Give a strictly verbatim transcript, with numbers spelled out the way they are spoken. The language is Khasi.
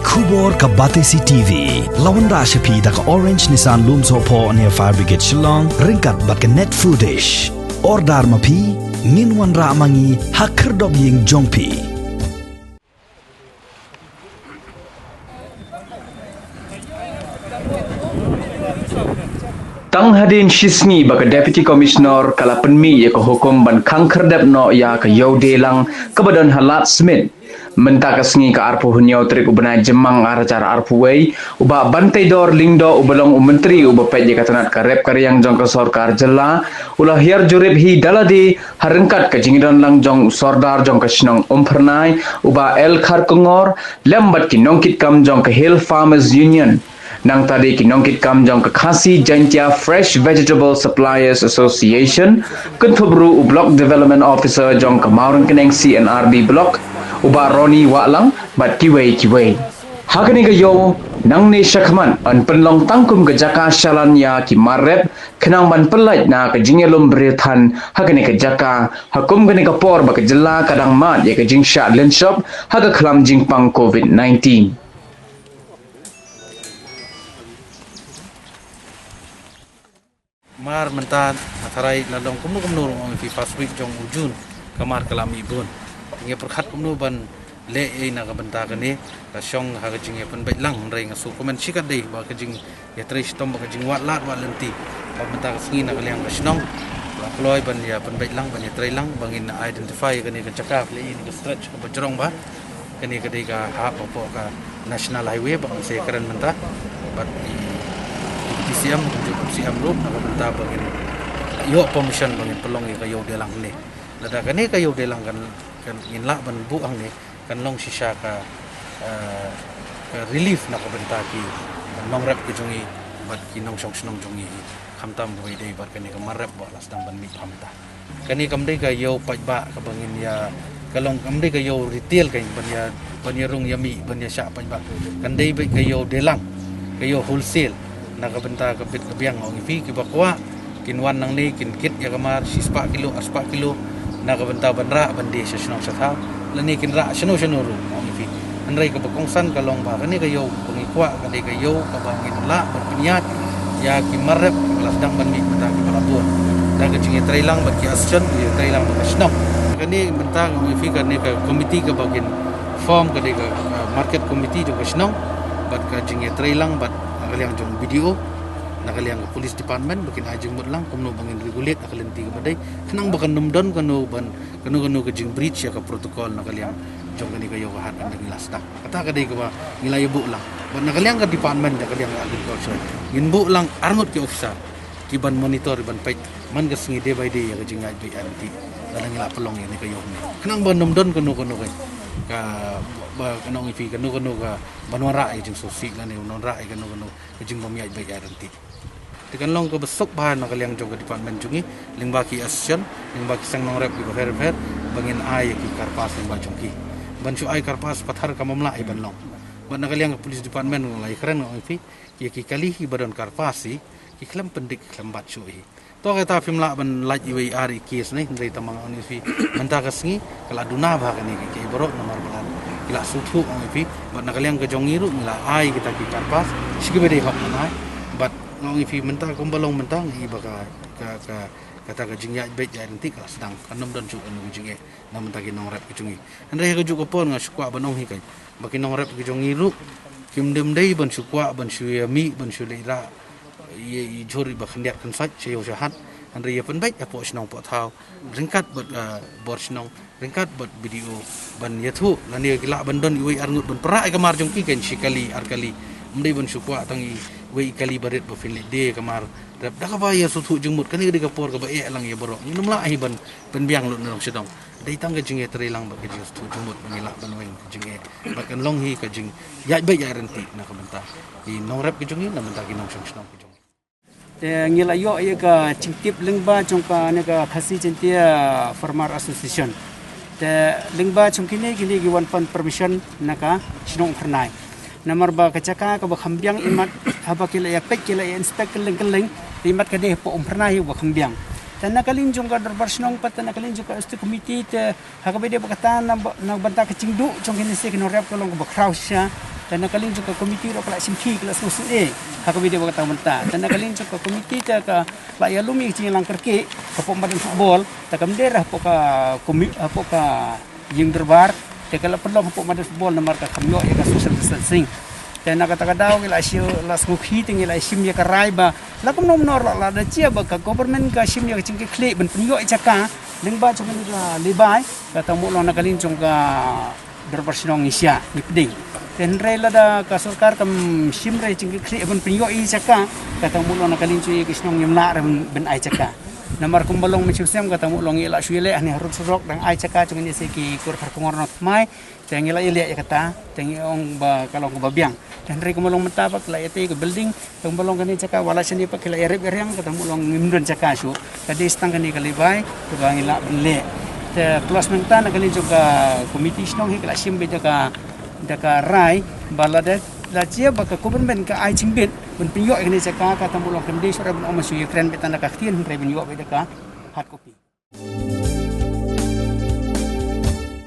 Khubor ka Batesi T V la wanrah sha phi da ka Orange Nissan Lumsohphoh near Fire Brigade Shillong ryngkat bad ka Net Foodish. Order ma phi, ngin wanrah ma ngi ha khyrdop ïing jong phi. Tang hadien shisngi ba ka Deputy Commissioner ka la pynmih ïa ka hukum ban khang khyrdep noh ïa ka Ïewdelang kaba don ha Lad Smit. Mynta ka sngi ka arphew hynñiew tarik u bnai Jymmang ar hajar arphew wei, u Bah Banteidor Lyngdoh uba long u Myntri uba peit ïa ka tnat ka rep ka riang jong ka sorkar jylla, u la hiar jurip hi da lade ha ryngkat ka jingdon lang jong u Sordar jong ka shnong Umphyrnai, u Bah L Kharkongor, lem bad ki nongkitkam jong ka Hill Farmers Union. Nangta de ki nongkitkam jong ka Khasi Jaintia Fresh Vegetable Suppliers Association, kynthup ruh u Block Development Officer jong ka Mawryngkneng C and R B Block, u Bah Ronnie Wahlang, bad kiwei kiwei. Ha kane ka ïew, nangne shakhmat yn pynlong tang kum ka jaka shalan ïa ki mar rep, khnang ban pyllait na ka jingïalum briew than ha kane ka jaka, ha kum kane ka por ba ka jylla ka dang mad ïa ka jingshah lynshop ha ka khlam jingpang COVID nineteen. Mar mynta, ha tharai la long kumno kumno ruh ong ïa phi first week jong u June, ka mar ka la mih bun. Ngi pyrkhat kumno ban leh ei na ka bynta kane, ka shong ha ka jingïapynbeit lang, hynrei nga sngewkmen shikatdei ba ka jingïatrei shitom bad ka jingwad lad wad lynti. Ba mynta ka sngi na ka liang ka shnong la kloi ban ïapynbeit lang, ban ïatrei lang, ba ngin identify kane ka jaka, leh ei na ka stretch kaba jrong ba kane ka dei ka hap hapoh ka National Highway ba ngan sa ïakren mynta bad i Deputy C M, kumjuh C M ruh na ka bynta ba ngin ïoh permission ba ngin pynlong ïa ka Ïewdelang hangne. Lada kane ka Ïewdelang kan, kan ngin lah ban buh hangne, kan long shisha ka, eh, ka relief na ka bynta ki nongrep ki jong ngi bad ki nongshong shnong jong ngi, khamtam kaba ïadei bad kane ka mar rep ba la sdang ban mih ha mynta. Kane kam dei ka ïew paidbah kaba ngin ïa, ka long kam dei ka ïew retail ka ban ïa, ban ïa rung ïa mih, ban ïa shah paidbah. Kan dei beit ka Ïewdelang, ka ïew wholesale. Na ka bynta ka bit ka biang, ong ïa phi, kiba kwah kin wan nangne kin kit ïa ka mar shispah kilo, arspah kilo, na ka bynta ban rah ban die sha shnong sha thaw, lane kin rah shano shano ruh, ong ïa phi. Hynrei kaba kongsan ka long ba kane ka ïew ba ngi kwah ka dei ka ïew kaba ngin lah ban pynïaid ïa ki mar rep kiba la sdang ban mih mynta kiba la bun. Da ka jingïatreilang bad ki association, ïatreilang bad ka shnong. Kane mynta nga ong ïa phi kane ka komiti kaba kin form ka dei ka, uh, market committee jong ka shnong bad ka jingïatreilang bad na ka liang jong B D O, na ka liang ka police department ba kin ai jingmut lang kumno ba ngin regulate na ka lynti kaba dei. Khnang ba kan ym don kano ban, kano kano ka jing breach ïa ka protocol na ka liang jong kane ka ïew ka hat kaba ngi la sdang. Kata ka dei kaba ngi la ïa buh lang. Bad na ka liang ka department, na ka liang ka agriculture, ngin buh lang arngut ki officer ki ban monitor, ban peit man ka sngi day by day ïa ka jingïaid beit ïaid ryntih. Lada ngi la pynlong ïa kane ka ïew hangne. Khnang ba ym don kano kano ka, ka, ba kano ngi phi kano kano ka ban wanrah ïa ka jingsngewsih lane ban wanrah ïa kano kano ka jingbym ïaid beit ïaid ryntih. Te kan long kaba suk bha na ka liang jong ka department jong ngi, lyngba ki association, lyngba ki seng nongrep kiba pher pher, ba ngin ai ïa ki karpas lyngba jong ki. Ban shu ai karpas pathar kam lah hi ban long. Bad na ka liang ka police department nga la ïakren nga ong ïa phi, ïa ki kali hi ba don karpas hi, ki khlem pyndik ki khlem bat shuh hi. To kata phim lah ban lait iwei i ar i case ne, hynrei tang ma nga ong ïa phi, mynta ka sngi ka la duna bha kane ka, ka i baroh namar ba la, ki la sngewthuh ong ïa phi. Bad na ka liang ka jong ngi ruh ngi la ai kita ki karpas sha kiba dei hok ban ai. Bad nga ong ïa phi mynta kumba long mynta nga i ba ka, ka, ka, kata ka jingïaid beit ïaid ryntih ka la sdang, kan ym don shuh kano ka jingeh na mynta ki nongrep ki jong ngi. Hynrei ha kajuh ka por nga shu kwah ban ong hi kein ba ki nongrep ki jong ngi ruh kim dei, ym dei ban shu kwah ban shu ïa mih ban shu leit rah ïa i jhur iba khyndiat khynsoit sha ïew sha hat. Hynrei ïa pynbeit hapoh shnong poh thaw ryngkat bad, ah, bor shnong, ryngkat bad B D O ban ïathuh lane ki lah ban don iwei arngut ban pynrah ïa ka mar jong ki kein shi kali ar kali. Ym dei ban shu kwah tang iwei i kali barit ba phin leit die ïa ka mar rep. Da kaba ïa sngewthuh jingmut, kane ka dei ka por kaba eh lang ïa baroh, ngin ym lah hi ban pynbiang lut na long sha dong. Dei tang ka jingïatreilang bad ka jingsngewthuh jingmut ba ngi lah ban weng ka jingeh. Bad kan long hi ka jingïaid beit ïaid ryntih na ka bynta ki nongrep ki jong ngi, na bynta ki nongshong shnong ki jong ngi. Te ngi la ïoh ïa ka jingtip lyngba jong kane ka Khasi Jaintia Farmer Association. Te lyngba jong kine, kine ki wan pan permission na ka shnong Umphyrnai. Namar ba ka jaka kaba kham biang, imat haba ki la ïa peit, ki la ïa inspect kylleng kylleng, te imat ka dei hapoh Umphyrnai hi ba kham biang. Te na ka liang jong ka dorbar shnong pat, te na ka liang jong ka executive committee, te ha kaba ïadei bad kata, na ba, na bynta ka jingduh jong kine ki nongrep ka long kaba khraw shisha. Te na ka liang jong ka komiti ruh ka la shim khie, ka la sngewsih eh ha kaba ïadei bad kata ka bynta. Te na ka liang jong ka komiti te ka la ïalum ïa ka jingïalang kyrkieh hapoh madan football, te kam dei ruh hapoh ka komi-, hapoh ka ïing dorbar, te ka la pynlong hapoh madan football namar ka kham ïoh ïa ka social distancing. Te na kata ka daw ngi la shu, la sngewkhia te ngi la shim ïa ka rai ba la kumno kumno ruh, lada jia ba ka government ka shim ïa ka jingkitkhlieh ban pynïoh ïa jaka lyngba jong kane ka Libai, kata mut long na ka liang jong ka dorbar shnong ngi shah ngi pdiang. Te hynrei lada ka sorkar kam shim re jingkitkhlieh ban pynïoh ïa jaka, kata mut long na ka liang jong ïa ka shnong ngim lah re ban, ban ai jaka. Namar kumba long mynshem sem, kata mut long ngi la shu ïaleh hangne ha rud surok dang ai jaka jong ngi sha ki kur Kharkongor North Thymmai. Te ngi la ïaleh ïa kata, te ngi ong ba ka long kaba biang. Te hynrei kumba long mynta pat ki la ïatei ka building, te kumba long kane jaka wat la shane pat ki la ïarep ïariang, kata mut long ngim don jaka shuh. Ka dei tang kane ka Libai kaba ngi lah ban leh. Te plus mynta na ka liang jong ka komiti shnong hi ka la shim beit da ka, da ka rai ba lada, la jia ba ka government ka ai jingbit ban pynïoh ïa kane jaka, kata mut long kam dei shuh re ban ym shu ïakren beit tang da ka ktien, hynrei ban ïoh beit da ka hard copy.